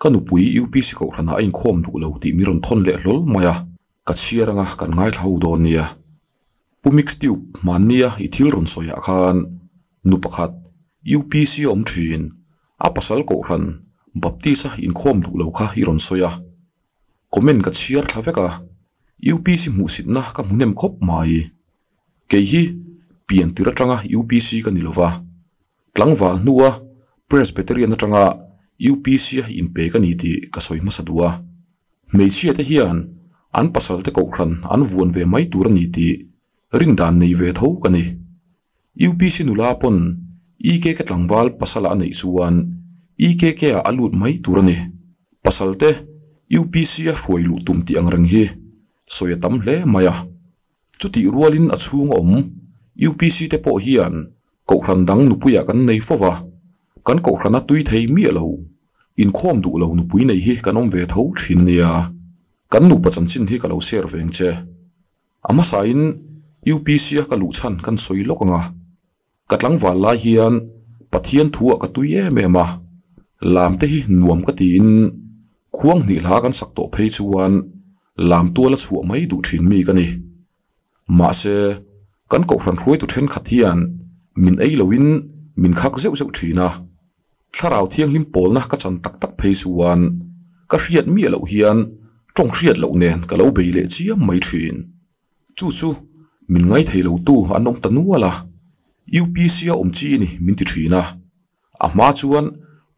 Ka nupui UPC kohhranah a inkhawm duh lo tih mi rawn thawn leh hlawl mai a, ka chhiar anga kan ngaithla ho dawn nia. Pu Mixtube hmannia i thil rawn sawiah khan nu pakhat UPC a awm thin, a pasal kohhran Baptist a inkhawm duh lo kha i rawn sawi a. Comment ka chhiar thla vek a, UPC hmuhsitna ka hmu hnem khawp mai. Kei hi pian tir atanga UPC ka ni lova. Tlangval hnua Presbyterian atanga UPC a inpe ka ni tih ka sawi hmasa duh a. Hmeichhia te hian an pasal te kohhran an vuan ve mai tur a ni tih rindan nei ve tho ka ni. UPC nula pawn EKK tlangval pasala a neih chuan EKK ah a lut mai tur a ni. Pasal te UPC a hruai luh tum tih ang reng hi sawi a tam hle mai a. Chutih rualin a chhung a awm UPC te pawh hian Kohhran dang nupuiah kan nei fo va, kan kohhrana tui thei miah lo, inkhawm duh lo nupui nei hi kan awm ve tho thin nia. Kan nupa chanchin hi ka lo share veng che. A hmasain UPC a ka luh chhan kan sawi lawk ang a, ka tlangval lai hian Pathian thu ah ka tui em em a, lam te hi nuam ka tiin khuang hnih hla kan sak tawh phei chuan. Lam tuala chhuah mai duh thin mi ka ni. Mahse, kan kohhran hruaitu thenkhat hian min ei loin min khak zeuh zeuh thin a. Thlarau Thianghlim pawlna ka chan tak tak phei chuan ka hriat miah loh hian tawng hriat loh nen ka lo bei leh chiam mai thin. Chu chu min ngaithei lotu an awm ta nual a, UPC a awm chi ni min ti thin a. A hma chuan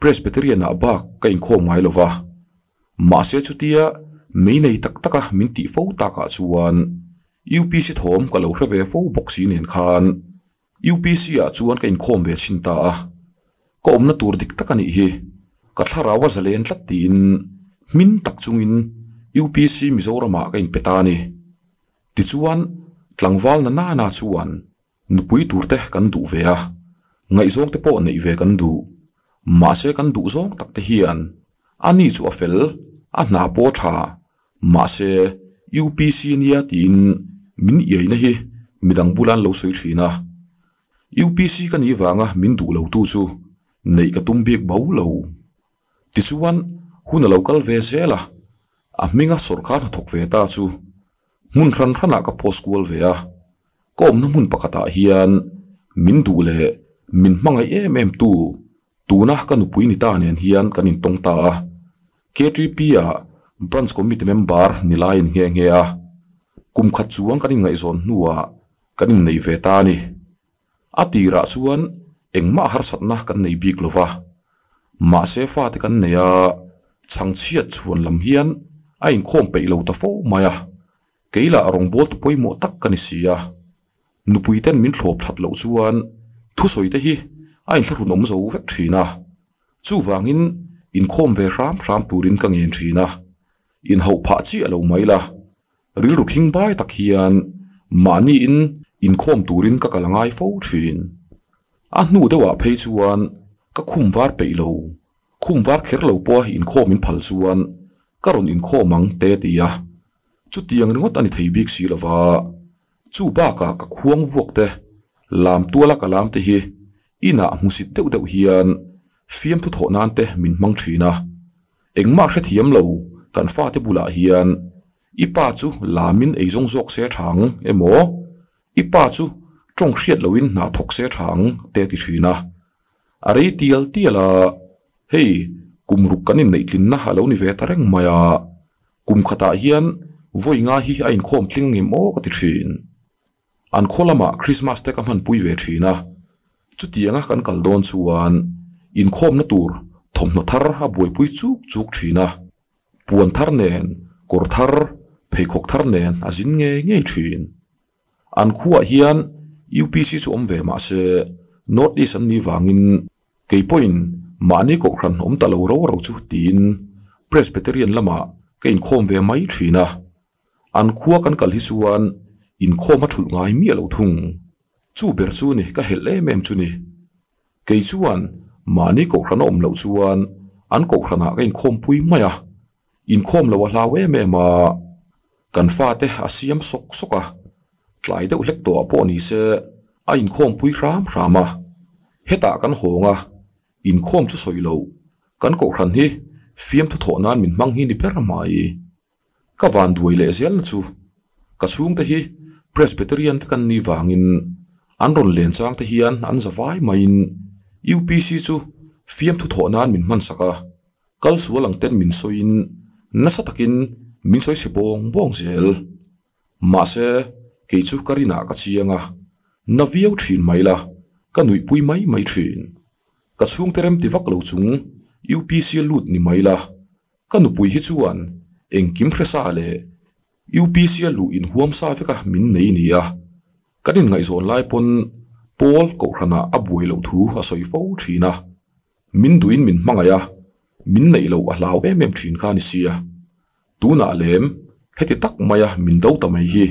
Presbyterian ah bak ka inkhawm ngai lova. Mahse chutia mei nei tak taka min tih fo takah chuan UPC thawm ka lo hre ve fo bawk si nen khan UPC ah chuan ka inkhawm ve chhin ta a. Ka awmna tur dik tak a nih hi. Ka thlarau a zalen tlat tiin hmin tak chungin UPC Mizoramah ka inpe ta a ni. Tichuan tlangval na nana chuan Nupui tur te kan duh ve a, ngaihzawng te pawh neih ve kan duh. Mahse kan duh zawng tak te hian a ni chu a fel, a hna pawh a tha. Mahse UPC nia tiin min iaina hi midang bula an lo sawi thin a. UPC ka nih vanga min duh lo tu chu neih ka tum bik bo lo. Tichuan hun a lo kal ve zel a, a hminga sawrkar hnathawk ve ta chu hmun hran hranah ka post kual ve a. Ka awmna hmun pakhatah hian min duh leh min hmangaih em em tu tuna ka nupui ni ta nen hian kan intawng ta a. KTP ah Branch Committee member ni lai a ni nghe nghe a. Kum khat chuang kan inngaihzawn hnuah kan innei ve ta a ni. A tirah chuan engmah harsatna kan nei bik lo va. Mahse fate kan nei a, chhangchhiat chhuan lam hian a inkhawm peih lo ta fo mai a. Kei lah rawngbawltu pawimawh tak ka ni si a, nupui ten min thlawp that loh chuan thusawi te hi a inthlahrun awm zo vek thin a, chuvangin inkhawm ve hram hram turin ka ngen thin a, inhauh phah chiah lo mai la, rilru khing bai tak hian mahniin inkhawm turin ka kal a ngai fo thin. A hnu deuhah phei chuan ka khum var peih lo, khum var kher lo pawha inkhawm in phal chuan ka rawn inkhawm ang te ti a. Chutiang ringawt a ni thei bik si lova, chu bakah ka khuang vuak te, lam tuala ka lam te hi inah hmusit deuh deuh hian fiamthu thawh nan te min hmang thin a. Engmah hrethiam lo kan fate bulah hian i pa chu lamin ei zawng zawk se tha ang emaw, i pa chu tawng hriat loin hna thawk se tha ang te ti thin a. A rei tial tial a, hei kum ruk kan inneih tlinna a lo ni ve ta reng mai a. Kum khatah hian vawi nga hi a inkhawm tling angem aw ka ti thin. An khaw lamah Christmas te ka hmanpui ve thin a, chutianga kan kal dawn chuan inkhawmna tur thawmhnaw thar a buaipui chuk chuk thin a, puan thar nen, kawr thar, pheikhawk thar nen a zin ngei ngei thin. An khuaah hian UPC chu awm ve mah se North East an nih vangin kei pawhin mahni kohhran awm ta lo ro ro chu tiin Presbyterian lamah ka inkhawm ve mai thin a. An khua kan kal hi chuan inkhawm a thulh ngai miah lo thung. Chu ber chu ni ka helh em em chu ni. Kei chuan mahni kohhran a awm loh chuan an kohhranah ka inkhawmpui mai a, inkhawm lo a hlau em em a. Kan fate a siam sawk sawk a, tlai deuh hlek tawhah pawh ni se a inkhawmpui hram hram a. Hetah kan hawng a, inkhawm chu sawi lo, kan kohhran hi fiamthu thawh nan min hmang hi ni ber mai. Ka van duai leh zel na chu ka chhungte hi Presbyterian te kan nih vangin an rawn len chang te hian an za vai maiin UPC chu fiamthu thawh nan min hman sak a, kal sual ang ten min sawiin nasa takin min sawi chhe bawng bawng zel. Mahse, kei chu ka rinah ka chiang a, na viau thin mai la, ka nuihpui mai mai thin. Ka chhungte rem ti vak lo chung UPC lut ni mai la, ka nupui hi chuan engkim hresa leh UPC a luh inhuam sa veka min nei ni a, kan inngaihzawn lai pawn Paul kohhranah a buai loh thu a sawi fo thin a. Min duhin min hmangaih a, min neih loh a hlau em em thin kha a ni sia. Tunah lem heti tak maia min do ta mai hi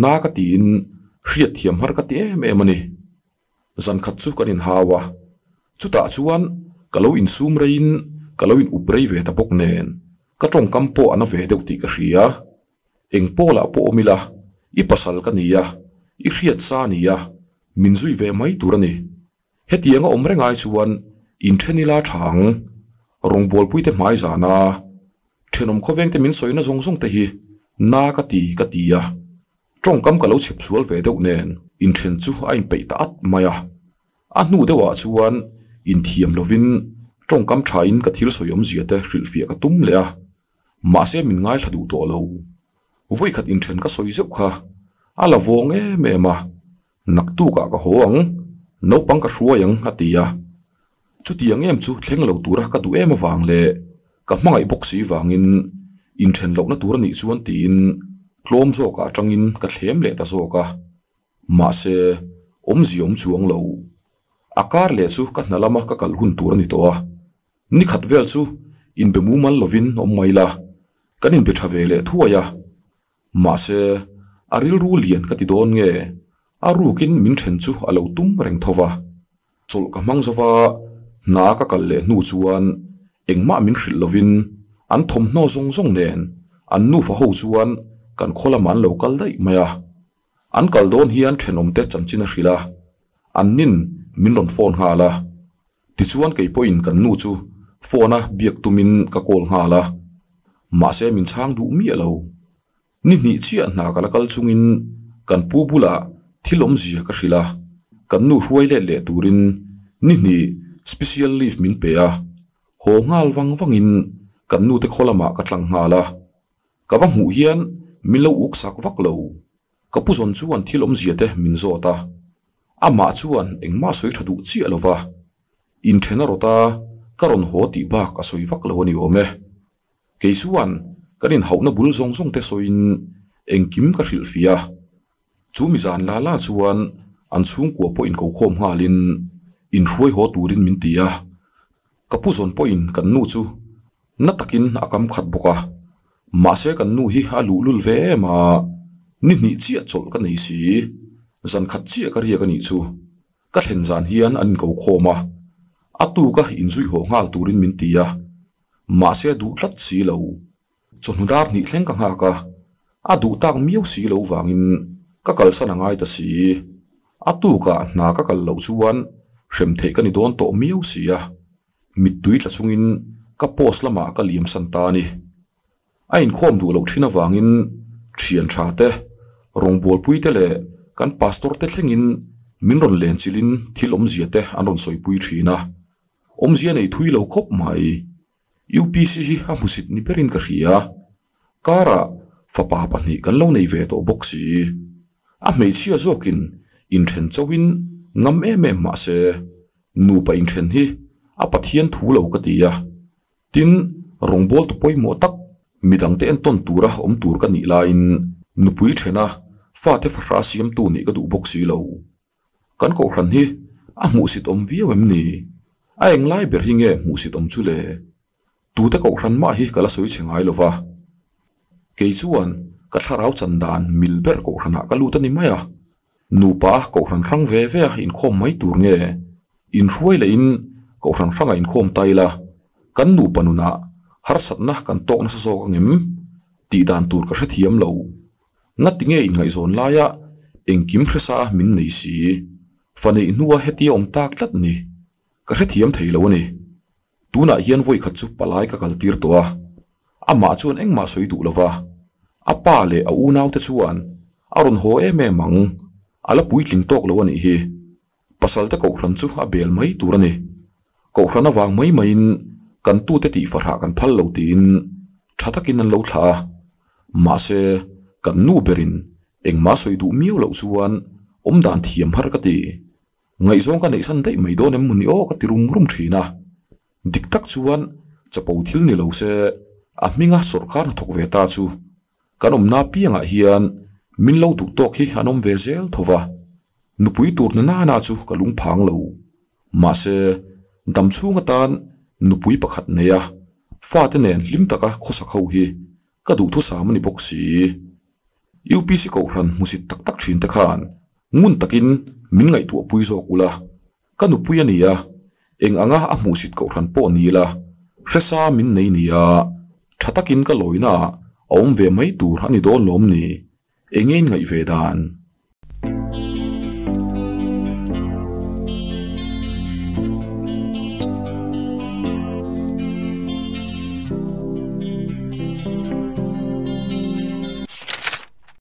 na ka tiin hriatthiam har ka ti em em a ni. Zan khat chu kan inhau a, chutah chuan ka lo insum reiin ka lo in up rei ve ta bawk nen ka tawngkam pawh a na ve deuh tih ka hria. Eng pawlah pawh awm ila, i pasal ka ni a, i hriat sa a ni a, min zui ve mai tur a ni. Hetiang a awm reng ai chuan inthen ila tha ang. Rawngbawlpuite hmai zana thenawm khawvengte min sawina zawng zawng te hi Na ka ti ka ti a, tawngkam ka lo chhep sual ve deuh nen inthen chu a inpeih ta at mai a. A hnu deuhah chuan inthiam lovin tawngkam thain ka thil sawi awmzia te hrilhfiah ka tum leh a, mahse min ngaithla duh tawh lo. Vawikhat inthen ka sawi zeuh kha a la vawng em em a, naktukah ka haw ang, naupang ka hruai ang a ti a. Chutiang em chu thleng lo tura ka duh em avang leh ka hmangaih bawk si vangin inthen lohna tur a nih chuan tiin tlawm zawkah atangin ka thlem leh ta zawk a. Mahse, awmzia awm chuang lo. A kar leh chu ka hna lama ka kal hun tur a ni tawh a. Ni khat vel chu inbe mumal lovin awm mai la, kan inbe tha ve leh thuai a. Mahse, a rilru lian ka ti dawn nge, a rukin min then chu a lo tum reng tho va. Chawlh ka hmang zova hna ka kal leh hnu chuan engmah min hrilh lovin an thawmhnaw zawng zawng nen an nufa ho chuan kan khaw lamah an lo kal daih mai a. An kal dawn hian thenawmte chanchin a hrilh a, an nin min rawn phone nghal a. Tichuan kei pawhin kan nu chu phone a biak tumin ka call nghal a, mahse min chhang duh miah lo. Ni hnih chiah hna ka la kal chungin kan pu bulah thil awmzia ka hrilh a, kan nu hruai let leh turin ni hnih special leave min pe a, haw nghal vang vangin kan nute khaw lamah ka tlang nghal a. Ka va hmuh hian min lo uk sak vak lo. Ka pu zawn chuan thil awmzia te min zawt a, amah chuan engmah sawi tha duh chiah lo va, inthen a rawt a, ka rawn haw tih bak a sawi vak lo a ni awm e. Kei chuan kan inhauhna bul zawng zawng te sawiin engkim ka hrilhfiah a, chu mi zan la la chuan an chhungkua pawh inkokhawm nghalin inhruai haw turin min ti a, ka pu zawn pawhin kan nu chu Na takin a kam khat bawk a, mahse kan nu hi a luhlul ve em a, ni hnih chiah chawlh ka nei si, zan khat chiah ka riak a nih chu. Ka thlen zan hian an inko khawm a, a tuka inzui haw nghal turin min ti a, mahse duh tlat si lo. Chawhnu dar hnih thleng ka nghak a, a duh tak miau si lo vangin ka kalsan a ngai ta si. A tukah hna ka kal loh chuan hrem theih ka ni dawn tawh miau si a. Mittui tla chungin ka post lamah ka liam san ta a ni. A inkhawm duh loh thin avangin thian tha te, rawngbawlpui te leh kan pastor te thlengin min rawn len chilhin thil awmzia te an rawn sawipui thin a. Awmzia nei thui lo khawp mai. UPC hi a hmusit ni berin ka hria. Karah fapa pahnih kan lo nei ve tawh bawk si. A hmeichhia zawkin inthen chauhin ngam em em mah se, Nupa inthen hi a Pathian thu lo ka ti a, tin, rawngbawltu pawimawh tak midangte entawn tura awm tur ka nih laiin nupui thena fate fahra siamtu nih ka duh bawk si lo. Kan kohhran hi a hmuhsit awm viau em ni? A englai ber hi nge hmuhsit awm chu le? Tute kohhran mah hi ka la sawi chhe ngai lo va. Kei chuan ka thlarau chan dan mil ber kohhranah ka lut a ni mai a. Nupa kohhran hrang ve ve a inkhawm mai tur nge? Inhruai lehin kohhran hrangah inkhawm ta ila, kan nupa nunah harsatna kan tawk nasa zawk angem? Tih dan tur ka hrethiam lo. Ngati nge inngaihzawn laia engkim hresa min nei si? Fa neih hnua hetia awm tak tlat ni. Ka hrethiam thei lo a ni. Tunah hian vawi khat chu palai ka kal tir tawh a, amah chuan engmah sawi duh lo va, a pa leh a unaute chuan a rawn haw em em ang, a la puitling tawk lo a nih hi. Pasalte kohhran chu a bel mai tur a ni. Kohhran avang mai maiin kan tute tih fahrah kan phal lo tiin tha takin an lo thlah a, mahse kan nu berin engmah sawi duh miau loh chuan awmdan thiam har ka ti. Ngaihzawng ka neihsan daih mai dawn em mawni aw ka ti rum rum thin a. Dik tak chuan chapo thil ni lo se a hminga sawrkar hnathawk ve ta chu kan awmna piangah hian min lo duh tawk hi an awm ve zel tho va. Nupui tur na nana chu ka lung phang lo. Mahse, dam chhung atan nupui pakhat nei a, fate nen hlim taka khawsak ho hi ka duhthusam a ni bawk si. UPC Kohhran hmusit tak tak thin te khan ngun takin min ngaihtuah pui zawk ula, ka nupui a nia, eng anga a hmuhsit Kohhran pawh ni ila, hresa min nei nia, tha takin ka lawina a awm ve mai tur a ni dawn lawm ni, enge in ngaih ve dan?